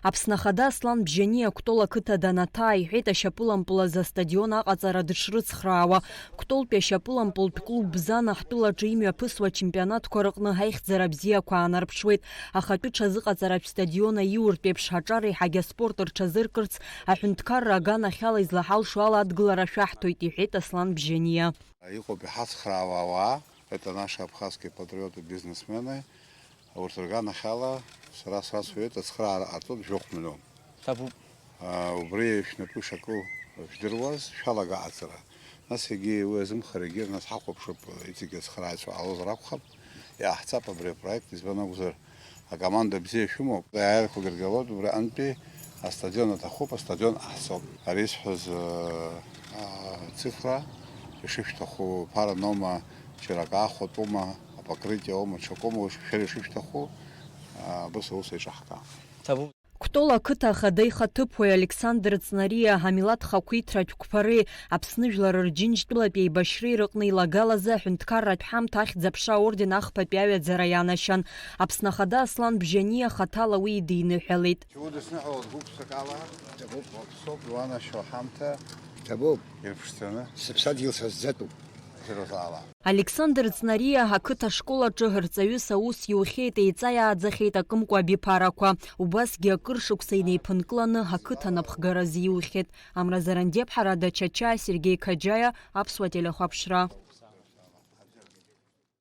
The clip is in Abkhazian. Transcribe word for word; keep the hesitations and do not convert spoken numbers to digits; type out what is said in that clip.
Аԥсны Ахада Аслан Бжьаниа Кәтол ақыҭа данаҭаа, иҳәеит ашьапылампыл азы астадион аҟаҵара дышрыцхраауа. Кәтолтәи ашьапылампылтә клуб Бзана ҳтәылаҿы имҩаԥысуа ачемпионатқәа рыҟны аихьӡара бзиақәа аанарԥшуеит. Ахатәы ҽазыҟаҵаратә стадион аиуртә еиԥш аҿар еиҳагьы аспорт рҽазыркырц, аҳәынҭқарра аганахьала излаҳалшо ала адгылара шәаҳҭоит, иҳәеит Аслан Бжьаниа. Иҟоуп иҳацхраауа ауаа, это наши абхазские патриоты, бизнесмены. Урҭ рганахьала сара срацәажәоит, ацхраара ҟарҵоит жәохә миллион. Ҭабуп. Аа, убри шәнапы шаку жәдыруаз, шәалага аҵара. Нас егьи уи азымхарагьы, нас ҳахәаԥшып, иҵегьы ацхрааҩцәа ҟалозар акәхап, иааҳҵап абри апроект, избан акәзар, акоманда бзиа шәымоуп, аиааирақәагьы ргалоит, убри аҟынтәи астадион аҭахуп, астадион ҟаҳҵоит. Ари исҳәаз, аа, цифра ишышәҭаху, ԥара нома, џьара акы аахәатәума, апокрытие аума, ҽакума, уи шәара ишышәҭаху, аа, абас аус еиҿаҳкаап. Ҭабуп. Кәтол ақыҭа ахада ихаҭыԥуаҩ Александр Ҵнариа амилаҭ хақәиҭратә қәԥареи Аԥсны жәлар рџьынџьтәылатә еибашьреи рыҟны илагалазы аҳәынҭқарратә ҳамҭа Ахьӡ-аԥша аорден ахԥатәи аҩаӡара ианашьан. Аԥсны Ахада Аслан Бжьаниа хаҭала уи идиныҳәалеит. Сегодня сныҳәалоит гәык-ԥсыкала. Ҭабуп. Уаԥсоуп, иуанашьоу ҳамҭа. Ҭабуп. Ирԥшӡаны. Сыԥсадгьыл сазӡатәуп. Фирозала. Александр Ҵнариа ақыҭа ашкол аҿы рҵаҩыс аус иухьеит, еиҵаиааӡахьеит акымкәа абиԥарақәа. Убасгьы акыр шықәса инеиԥынкыланы ақыҭа анапхгаразы иухьеит. Амра Зарандиаԥҳа, Рада Чачаа, Сергеи Қаџьаиа, Аԥсуа телехәаԥшра.